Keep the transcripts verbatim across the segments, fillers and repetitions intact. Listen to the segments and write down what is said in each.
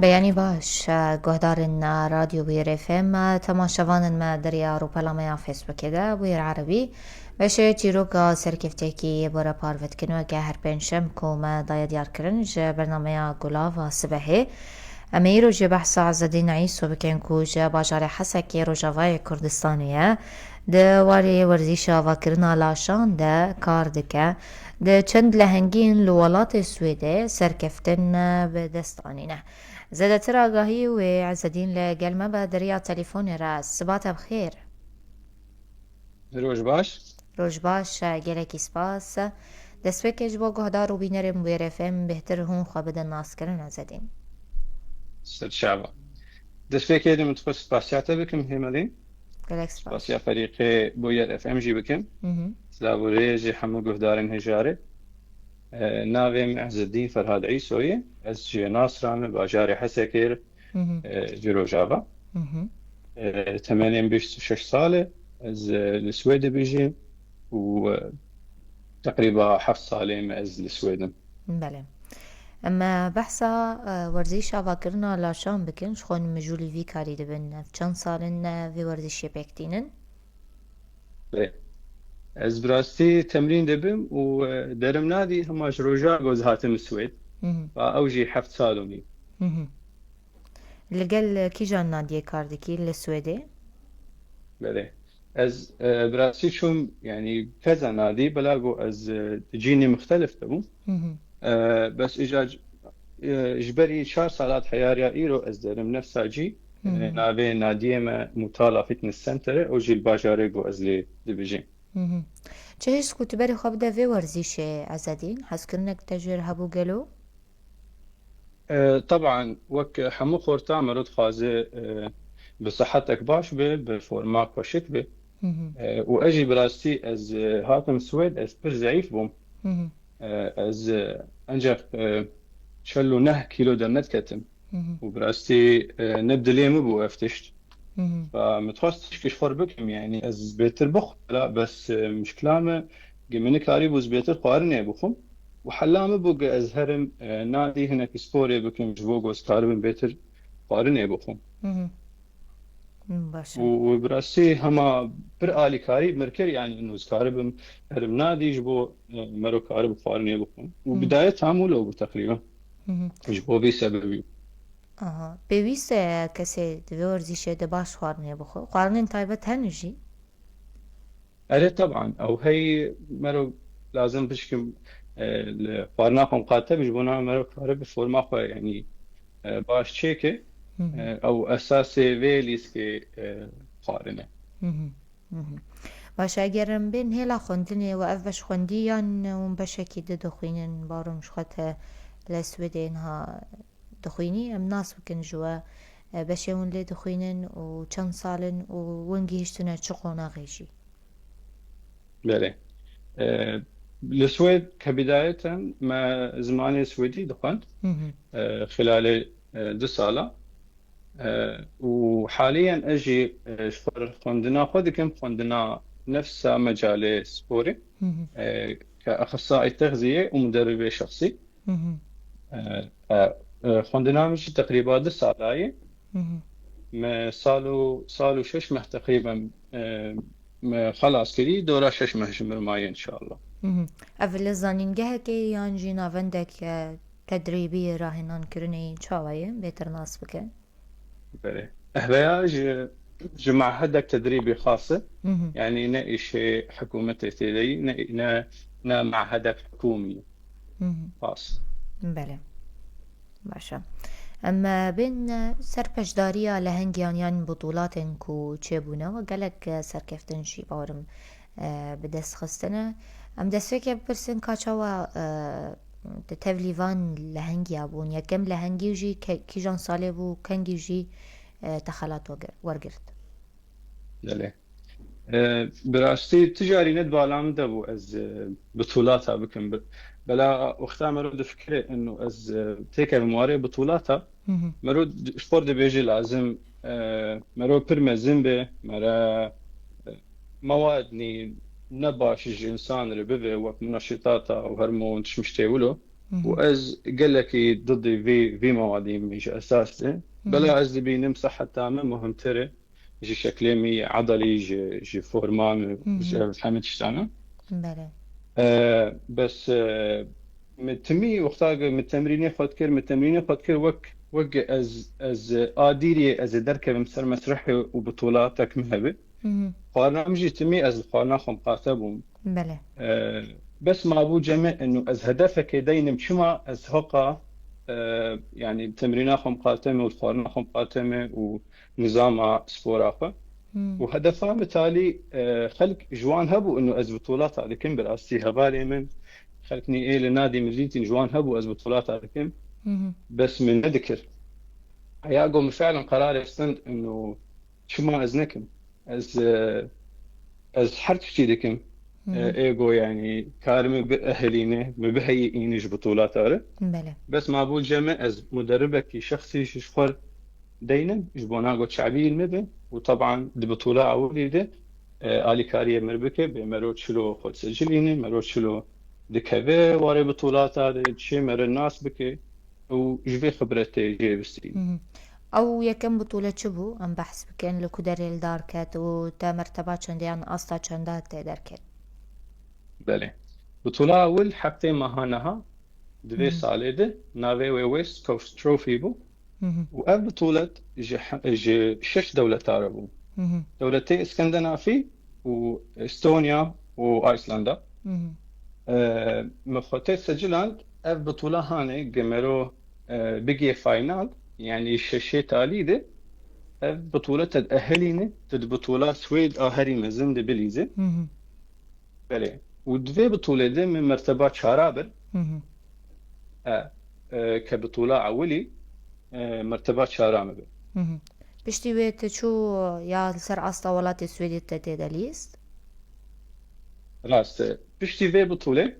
Yanî baş, e, guhdarên, e, Radyo Bûyer F M, e, temaşevanên me derya rûpela me ya Facebookê de, Bûyer Erebî, beşê çîroka serkeftekî bo re parve dikin, weke her pêncşem ku me daye diyar kirin ji bernameya Gulava Sibehê. Em ê îro jî behsa Ezedîn Îso bikin ku ji bajarê Hesekê Rojavayê Kurdistanê ye. Di warê werzîşa avakirina laşan de kar dike. Di çend lehengiyên li welatê Swêdê serkeftin bi dest anîne. Zêdetir agahî wê Ezedîn li gel me be di riya telefonê re. Siba te bi xêr. Roj baş. Roj baş, gelekî spas. Destpêkê ji bo guhdar û bînerên Bûyer F M bêhtir hûn xwe bidin naskirin, Ezedîn. Serçava. Destpêkê de min dixwest spasiya te bikim, Hêmelîn. Gelek spas. Spasiya ferîqê Bûyer F M jî bikim. Mhm. Silav û rêz ji hemû guhdarên hêjarê. E, navê min Ezedîn Ferhad Îso ye. Ez ji Nasra me, bajarê Hesekê, Mhm. e, ji Rojava. Mhm. E, temenê min bîst û şeş sal e. Ez, e, li Swêdê dijîm û, e, teqrîba heft salê me ez li Swêd im. Belê. Em, e, behsa, e, werzîşa avakirina laşan bikin. Ji xwe mijûlî vî karî dibin. Ev çend sal in, e, vê werzîşê pêk tînin? Belê. Ez bi rastî temrîn dibim û, e, derim nadî hema ji roja ku ez hatim Swêd. Mhm. Va ew jî heft sal û nîv. Mhm. Li gel kîjan nadiyê kar dikî li Swêdê? Belê. Ez, e, bi rastî çûm, yanî keza nadî, bela ku ez, e, cînê mixtelif de bûm. Mhm. E, bes îca, e, ji berî çar salat heyariya îro ez derim nefsa cî, e, Mhm. navê nadiyê me Mutala Fitness Center e, ew jî li bajarê ku ez lê dibijîm. Mhm. Çi hişt ku tu berê xwe bide vê werzîşê, Ezedîn? Hezkirinek te jêr hebû gelo? E, teban, wek hemû xorta mero dixwaze, e, bi sihetek baş be, bi forma xweşik be. Mhm. E, û ez jî bi rastî ez, e, hatim Swêd, ez pir zeîf bûm. Mhm. E, ez, e, ancak, e, çel û neh kîlo dernedketim. Mhm. Û bi rastî, e, ne bi dilê min bû ev tişt. Mhm. Fa min dixwest tişkî ji xwe re bikim, yanî ez bêtir bixwim, bela bes, e, mişkila me, ge min nikarîbû ez bêtir xwarinê bixwim. Û hela min bû ge ez herim, e, nadî hinekî sporê bikim, ji bo ku ez karibim bêtir xwarinê bixwim. Mhm. Baş e. Û, û bi rastî hema pir alîkarî min kir, yanî û ez karibim herim nadî ji bo, e, mero karibim xwarinê bixwim. Û Mhm. bidayet tam wilo bû teqrîben. Mhm. Ji bo vî sebebî. Aha. Pêwîst e kesê di vê werzîşê de baş xwarinê bixwe. Xwarinên taybet hene jî? Erê, teban. Ew hey mero lazim bişkim, e, li xwarina xwe miqate bi, ji bo nava mero kare bi forma xwe, yanî, e, baş çêke. Hı hı. E, ew esasê vê lîstikê, e, xwarin e. Hı hı. Hı hı. Baş e, eger em bên hêla xwendinê we ev beş xwendî yan hûn beşekî di dixwînin, barom ji xwe te li Swêdê niha dixwînî, em nas bikin ji we, e, beşê hûn lê dixwînin û çend sal in û hûn gihîştine çi qonaxê jî? Belê. E, li Swêd ke bidayeten me zimanê Swêdî dixwend. Hı hı. E, xilalê, e, du sala. E, û haliyen ez jî, e, ji xwe re xwendina xwe dikim, xwendina nefsa mecalê sporê. Hı hı. E, ke exisayê texziyê û muderribê şexsî. Hı hı. E, e, e, xwendina min jî teqrîba du sala ye. Hı hı. Me sal û, sal û şeş meh teqrîben, e, me xelas kirî, dora şeş meh ji mir maye înşallah. Hı hı. Ev li zanîngehekê yan jî navendek, e, tedrîbî rahênankirinê çawa ye? Bêtir nas bike. Belê. Ehveya ji, ji mahedek tedrîbî xas e. Hı hı. Yanî ne îşê hikûmetê tê de yî, ne, ne, ne mahedek hikûmî ye. Hı hı. Xas. Belê. Baş e. Em, e, bên, e, ser peşdariya lehengiyan yan butûlatên ku çêbûne we gelek, e, serkeftin jî bawerim, e, bi dest xistine. Em destpêkê bipirsin ka çawa, e, di tevlî van lehengiya bûn? Yekem lehengî jî ke-, kîjan salê bû, kengî jî, e, te xelat wegir-, wergirt? Belê. E, bi rastî tu carî ne di bala min de bû ez, e, bitûlata bikim. Bi-, bela wexta mero difikire inu ez, e, têkevim warê bitûlata, Hı hı. mero d-, ji xwe dibêje lazim, e, mero pir mezin be, mere, e, mewad nî ne baş ji însan re bibe wek munaşîtata û hermo tişmiştê wilo. Û ez gelekî didî vî, vî mewadî min ji esas de. Bela ez dibînim sihet me muhimtir e. Ji şeklê min, edelî, ji, ji forma min, ji ev hemî tiştane. Belê. E, bes, e, min timî wexta min temrînê xwe dikir, min temrînê xwe dikir wek, wek ez, ez a dîriyê ez ê derkevim ser mesrehê û bitûlatek min hebe. Xwarina min jî timî ez li xwarina xwe miqate bûm. Belê. E, bes mabû cem min û ez hedefekê deynim çima ez hoqa, e, yanî temrîna xwe miqate me û xwarina xwe miqate me û nizama spora xwe. Û hedefa min talî, e, xelk ji wan hebû û ez bitûlata dikim, bi rastî hevalê min, xelk nî ê li nadî min dîtin ji wan hebû ez bitûlata dikim. Bes min nedikir. Heya go min fiilen qerarê stend û çima ez nekim? Ez, e, ez her tiştî dikim. E, ego, yanî, kar min bi ehlîne, min biheyî îne ji bitûlata re. Belê. Bes mabû cem min ez muderribekî şexsî ji xwe deynim, ji bona go çabî min be û teban di bitûla ewilî de, e, alîkariyê min bike, bê mero çilo xwe disecilîne, mero çilo dikeve warê bitûlata de, çê mere nas bike û ji vê xibretê jê bistîne. Ew yekem bitûle çi bû? Em behs bikin, li ku derê li dar ket û te merteba çendeyan, asta çenda tê derket? Belê. Bitûla ewil heftê meha niha di vê salê de navê wê West Coast Trophy bû. Û ev bitûlet ji he-, ji şeş dewleta re bû. Dewletê Îskendinafî û Estonya û Islanda. E, min xwe tê seciland, ev bitûla hanê gemero, e, bigê final, yanî şeşê talî de ev bitûle te diehilîne, tu di bitûla Swêd a herî mezin de bilîze. Belê. Û di vê bitûlê de min merteba çara bir. E, e, ke bitûla ewilî, e, merteba çara min bir. Piştî wê tu çû ya li ser asta welatê Swêdê te tê de lîst? Rast e. Piştî vê bitûlê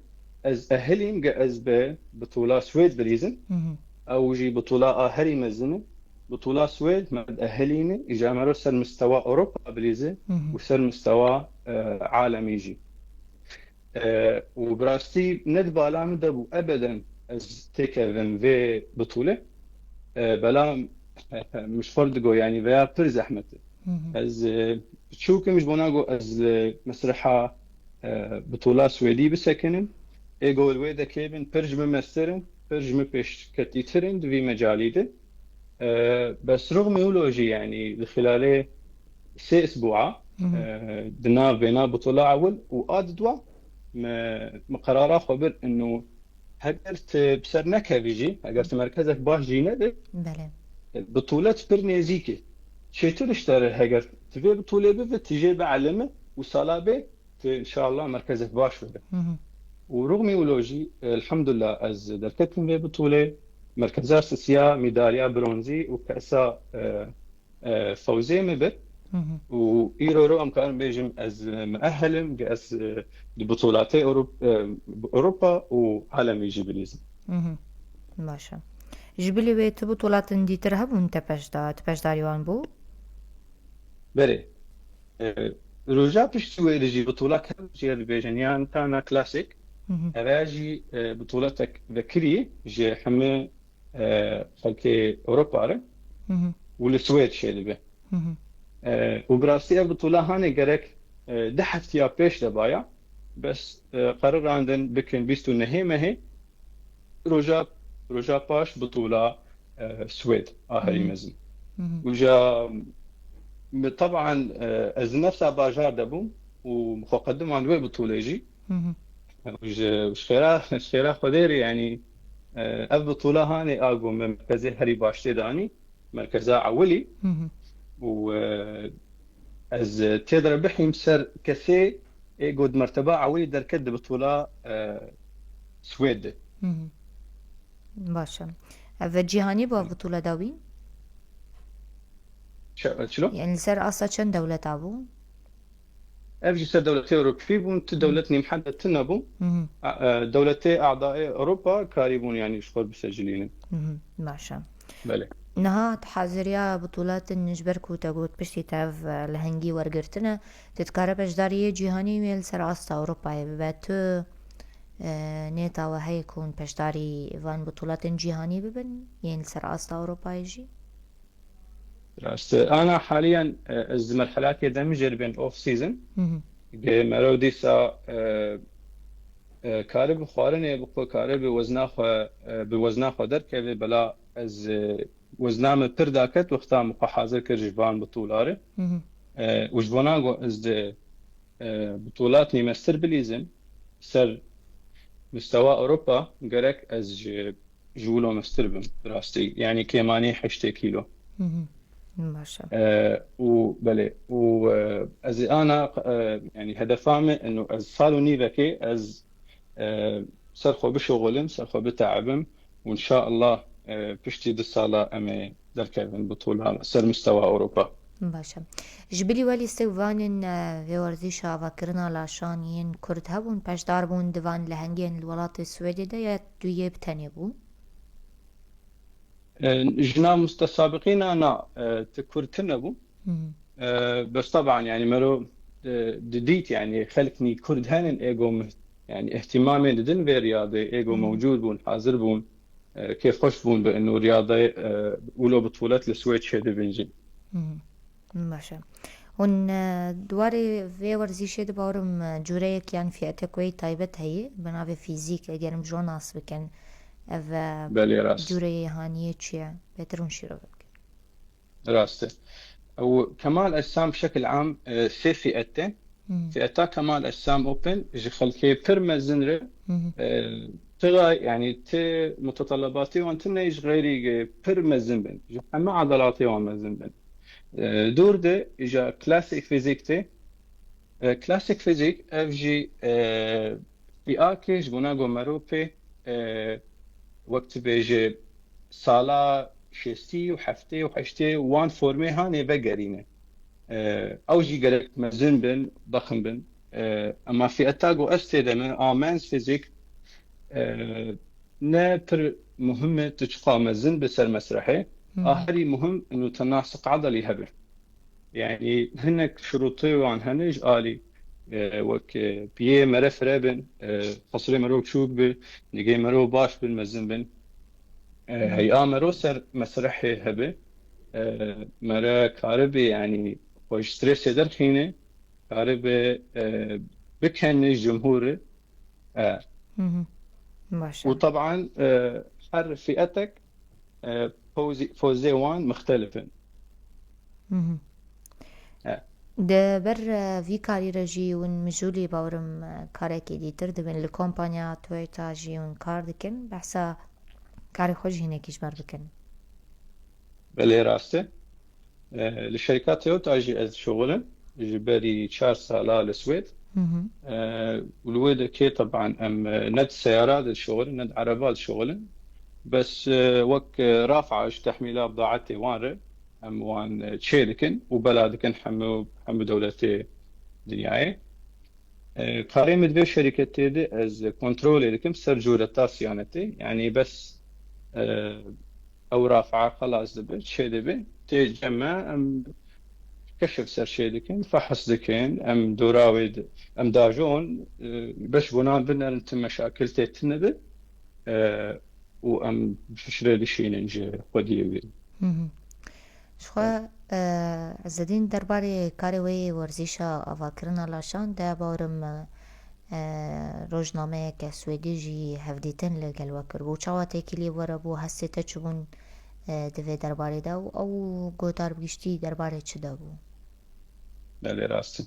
ez ehilîm ge ez bi bitûla Swêd bilîzim. Ew jî bitûla a herî mezin e. Bitûla Swêd me diehilîne, îja mero ser mistewa Ewropa bilîze û ser mistewa, e, alemî jî. E, û bi rastî ne di bala min de bû ebeden ez têkevim vê bitûlê. E, belam, e, min ji xwe digo, yanî veya pir zehmet e. Ez, e, çûkim ji bona ku ez li mesreha, e, bitûla Swêdî bisekinim. Ê ku li wê dekê bin pir ji min meztir in, pir ji min pêşketîtir in di vî mecalî de. E, bes rûxmî wilo jî, yanî di xilalê sê isbûa, e, di nav vêna bitûla ewil û a didwa me, me qerara xwe bir inu heger tu bi ser nekevî jî, heger tu merkezek baş jî nebe, Belê. e, bitûlet pir nêzîk e. Çêtir ji te re heger tu vê bitûlê bibe, tu jê bielime û sala bê tu înşallah merkezek baş bibe. Û rûxmî wilo jî, e, elhamdulillah ez derketim vê bitûlê, merkeza sisiya, mîdalya bronzî û kesa, e, e, fewzê min bir. Û îro ro em karin bêjim ez, e, muehhel im, ge ez, e, di bitolatê Ewrop-, e, Ewropa û alemê jî bilîzim. Baş e. Ji bilî wê tu bitolatên dîtir hebûn te peşda-, tu peşdarî wan bû? Belê. E, roja piştî wê de jî bitolat hebû jê dibêjin yan tana klasik. Ev jî, e, bitoletek vekirî ji hemî e, xelkê Ewropa re û li Swêd çêdibe. E, û bi rastî ev bitola hanê gerek, e, du heftiya pêş de baya, bes, e, qerirandin bikin bîst û nehê mehê, roja, roja paş bitola, e, Swêd a herî mezin. Uca, me, teban, e, ez di nefsa bajar de bûm û xwe qedimand wê bitolê jî. Ji, ji xêra, ji xêra Xwedê re, yanî, e, ev bitola hanê a ku me merkezê herî baş tê danî, merkeza ewilî. Û, e, ez tê de re bihîm ser kesê ê ku di merteba ewilî derket di bitola, e, Swêd de. Baş e. Ev cîhanî bû ev bitola dawîn? Çi-, çilo? Yani li ser asta çend dewleta bû? Ev jî ser dewletê Ewropî bûn, tu dewlet nîmhede tune bû. A, e, dewletê a'dayê Ewropa karîbûn, yanî ji xwe bisecilînin. Baş e. Belê. Niha tu haziriya bitolatên ji ber ku te got piştî te ev, e, lehengî wergirtine, tu dikare beşdariyê cîhanî wê li ser asta Ewropayê bibe. Tu E, nêta we heye ku hûn beşdarî van bitolatên cîhanî bibin, yên li ser asta Ewropayê jî? Rast e. Ana haliyen, e, ez di merhelakê de min jê dibên off season. Hı hı. Ge mero dîsa, e, e, karibe xwarinê bixwe, karibe wezna xwe, e, bi wezna xwe derkeve, bela ez, e, wezna min pir daket, wexta min xwe hazir kir ji van bitola re. Hı hı. E, û ji bona ku ez di, e, bitolatnî mestir bilîzim, ser mistewa Ewropa, gerek ez ji, ji wilo mestir bim, bi rastî. Yani kêmanî heştê kîlo. Hı hı. Baş e. E, û belê, û, e, ez ê ana, e, yani hedefa min, eno ez sal û nîvekê ez, e, ser xwe bişuxulim, ser xwe biteebim û inşallah, e, piştî du sala em ê derkevin bitola ser mistewa Ewropa. Baş e. Ji bilî we lîstek vanên, e, vê werzîşa avakirina laşan yên Kurd hebûn, beşdar bûn di van lehengên li welatê Swêdê de ya tu yê bi tenê bû? E, ji nav mutesabiqîna na, e, ti Kurd tune bû. Hı hı. E, bes teban yani mero, e, didît yani xelknî Kurd henin êgo mi-, yani ihtimamê didin vê riyadê, êgo Hı hı. mewcûd bûn, hazir bûn, e, kêfxweş bûn bi eno riyadê, e, wilo bitolet li Swêd çêdibin jî. Hı hı. Baş e. Hûn, e, di warê vê werzîşê de bawerim, e, cûreyek yan fiyetek wê taybet heye, bi navê fîzîk, eger em ji wan nas bikin, ev, e, Belê, rast. cûreyê haniyê çi ye? Bêtir hûn şîrove bikin. Rast e. Ew Kemal Ecsan bi şekil am, e, sê fiyet tê. Hmm. Fiyeta Kemal Ecsan Open ji xelkê pir mezin re, Hı hı. e, tira, yani ti mutetelebatê wan tune ji xeyrî, e, pir mezin bin. Ji heme edalatê wan mezin bin. E, dûr de îja klasik fîzîk tê. E, klasik fîzîk ev jî, e, fiyakê ji bona ku mero pê, e, wek tu bêje sala şêstî û heftê û heştê wan formê hanê vegerîne. E, ew jî gerek mezin bin, dexin bin. E, ema fiyeta ku ez tê de me, a men's fîzîk, e, ne pir muhim e tu çiqa mezin bi ser mesrehê. Hı hı. A herî muhim inu te nasik edelî hebe. Yani hinek şurûtê wan hene ji alî, e, wek, e, piyê mere fire bin, e, qesrê mero çûk bi, nigê mero baş bin, mezin bin. E, Hı. heya mero ser mesrehê hebe, e, mere karibe yani xwe ji stresê derxîne, karibe, e, bikene cumhûrê. E. Hı hı. Baş e. Û teban, e, her fiyetek, e, pozî-, pozê wan mixtelif in. Hı hı. E. Di ber, e, vî karî re jî hûn mijûlî bawerim, e, karekê dîtir dibin li kompanya Toyota jî hûn kar dikin. Behsa karê xwe jî hinekî ji me re bikin. Belê rast e. E, li şerîka Toyota jî ez dişuxulim. Ji berî çar sala li Swêd. Hı hı. E, û li wê derkê teban em, e, ne di seyara de dişuxulin, ne di ereba dişuxulin. Bes, e, wek, e, rafa ji tehmîla bidaetê wan re em wan, e, çê dikin û bela dikin hemû, hemû dewletê dinyayê. E, karê min di vê şerîketê de ez kontrolê dikim ser cûreta siyanetê. Yanî bes, e, ew rafa xelas dibe, çê dibe, tê cem me, em keşif ser çê dikin, fehs dikin, em dora wê di-, em dajon, e, beş bona binerin tu meşakil tê tune be, e, û em piştre dişînin ji xwediyê wê. Hı hı. Ji xwe, e, Ezedîn, derbarê karê wê yê werzîşa avakirina laşan de bawerim, e, rojnameyeke Swêdî jî hevdîtin li gel we kiribû. Çawa têkilî we re bû, hestê te çi bûn, e, di vê derbarê de û ew gotar bi giştî derbarê çi de bû? Belê, rast e.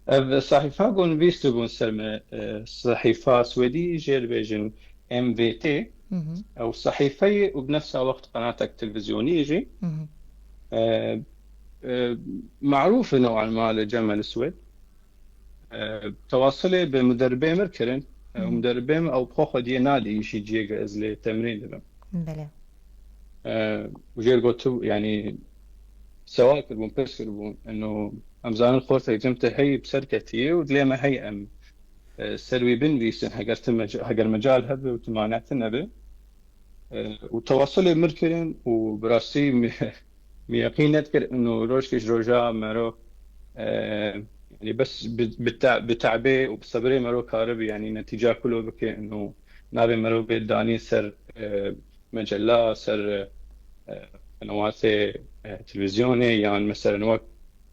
Ev sehîfa ku nivîstibûn ser me, e, sehîfa Swêdî jê dibêjin M V T. Hı hı. Ew sehîfeyê û bi nefsa wext qenatek televîzyonî jî. Hı hı. E, e, marûf e new'an ma li cem me li Swêd. E, tewasilê bi muderibê mir kirin. E, Hı hı. Muderibê min ew bi xwe xwediyê nadî îşî ciyê ge ez lê temrîn dibim. Belê. E, û jê gotu, yani, sewal kiribûn, pirs kiribûn, eno, em zanin xortek cem te hey bi ser ketiye û dilê me hey em, e, ser wî binivîsin, heger tu mec-, heger mecal hebe û tu manetin nebe. E, û tewasilê mir kirin û bi rastî mi, mi yeqîn nedikir, eno, rojkê ji roja mero, e, Yanî bes bi, bi, te, bi te'bê û bi sebrê mero karibî, yanî netîca kulo bike, ino nabê mero bê danî ser, e, mecella, ser, e, qenewatê, e, televîzyonê, yan mesela wek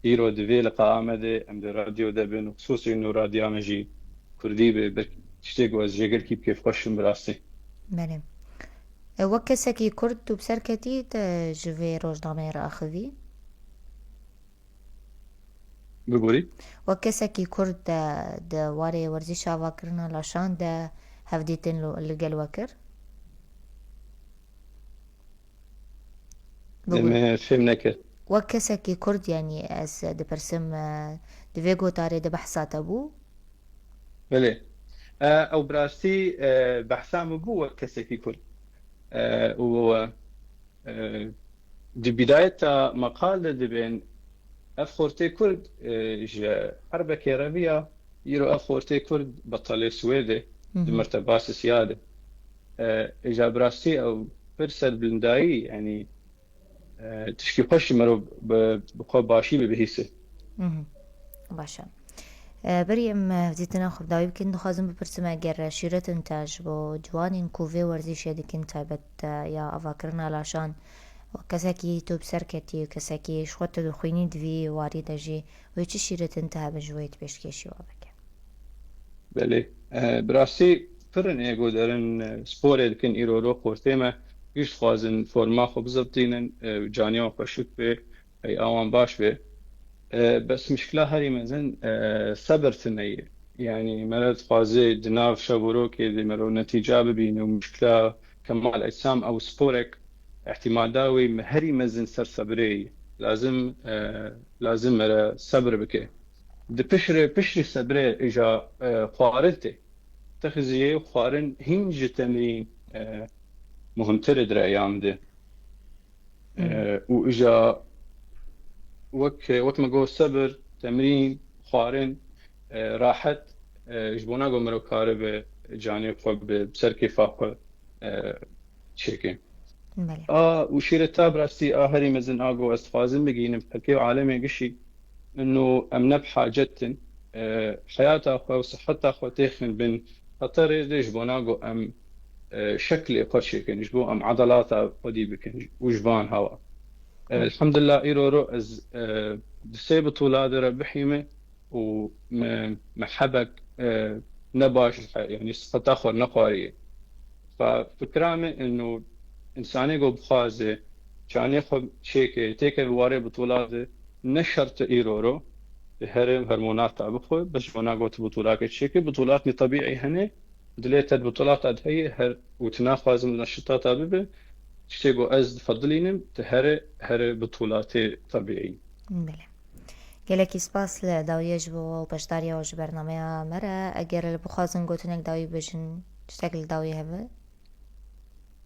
îro divê li Qaamedê em di radyo de bin, xisûsî ino radyoya me jî kurdî be, belkî tiştê ku ez jê gelkî bi kêfxweş im bi rastî. Belê. E, wek kesekî kurd tu bi ser ketî te ji vê rojnameyê re axivî? Bigorî. Wek kesekî kurd de di warê werzîşa avakirina laşan de hevdîtin lo-, li gel we kir? Bigorî. Me fêm nekir. Wek kesekî kurd, yanî ez dipirsim, e, di vê gotarê de behsa te bû? Belê. E, ew bi rastî, e, behsa min bû wek kesekî kurd. E, û, e, di bidayeta meqal de dibên ev xortê kurd, e, ji erbekê reviya, îro ev xortê kurd betelê Swêdê, Hı hı. di merteba sisiya de. E, îja bi rastî ew pir serbilindayî, yanî, e, tişkî xweş ji mero bi, bi xwe başî bibihîse. Mhm. Baş e. E, berî em, e, hevdîtina xwe bi dawî bikin, dixwazim bipirsim, eger şîretin te ji bo ciwanên ku vê werzîşê dikin, taybet, e, ya avakirina laşan, wek kesekî tu bi ser ketî û kesekî ji xwe tu dixwînî di vî warî de jî, wê çi şîretin te hebin ji wê tu pêşkêşî wa bike? Belê. E, bi rastî pir in ê ku derin, e, sporê dikin, îro ro xortê me, giş dixwazin forma xwe bizeptînin, e, canê wan xweşik be, ey awan baş be. E, bes mişkila herî mezin, e, sebir tune ye. Yanî mere dixwaze di nav şev û rokê de mero netîca bibîne û mişkila kemal ecsam ew sporek îhtîmada wê me herî mezin ser sebirê ye. Lazim, e, lazim mere sebir bike. Di piştre, piştre sebrê îja, e, xwarin tê. Texziyê xwarin hîn ji temrîn, e, muhimtir e di reya min de. E, Hmm. û îja wek, wek me got sebir, temrîn, xwarin, e, rahet, e, ji bona ku mero karibe canê xwe bi ser kêfa xwe, e, çêke. Belê. A, û şîreta bi rastî a herî mezin a ku ez dixwazim bigihînim xelkê û alemê gişî, ino em ne bi hacet in, e, heyata xwe û siheta xwe têxin bin xeterê de ji bona ku em, e, şeklê xwe çêkin, ji bo em edalata xwedî bikin û ji van hawa. E, Hı. Elhamdulillah, îro ro ez, e, di sê bitûla de re bihîme, û me, me hebek, e, ne baş, e, yanî siheta xwe nexwariye. Fa fikra me ino însanê ku bixwaze canê xwe çêke, têke bi warê bitola de, ne şert e îro ro, di here hormonata bixwe, bes ji bona ku tu bitolake çêke, bitolatnê tebîî hene, dilê te di bitolata de heye, her û tu naxwazim neşitata bibe, tiştê ku ez difedilînim, tu here, here bitolatê tebîî. Belê. Gelekî spas li dawiyê ji bo we û beşdariya we ji bernameya me re. Eger li bixwazin gotinek dawî bibêjin, tiştek li dawî hebe?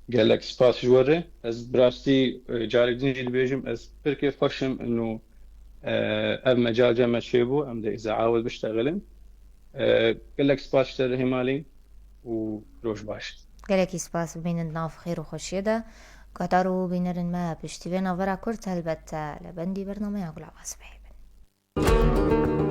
Gelek spas ji we re. Ez bi rastî, e, carek din jî dibêjim, ez pir kêfxweş im ino, e, ev mecal cem me çêbû, em dê îza awil biştexilin. E, gelek spas ji te re Hêmalî û roj baş. Gelekî spas, bimînin di nav xêr û xweşiyê de. Guhdar û bînerên me, piştî vê navbera kurt helbet li bendî bernameya Gulawaz bihêbin.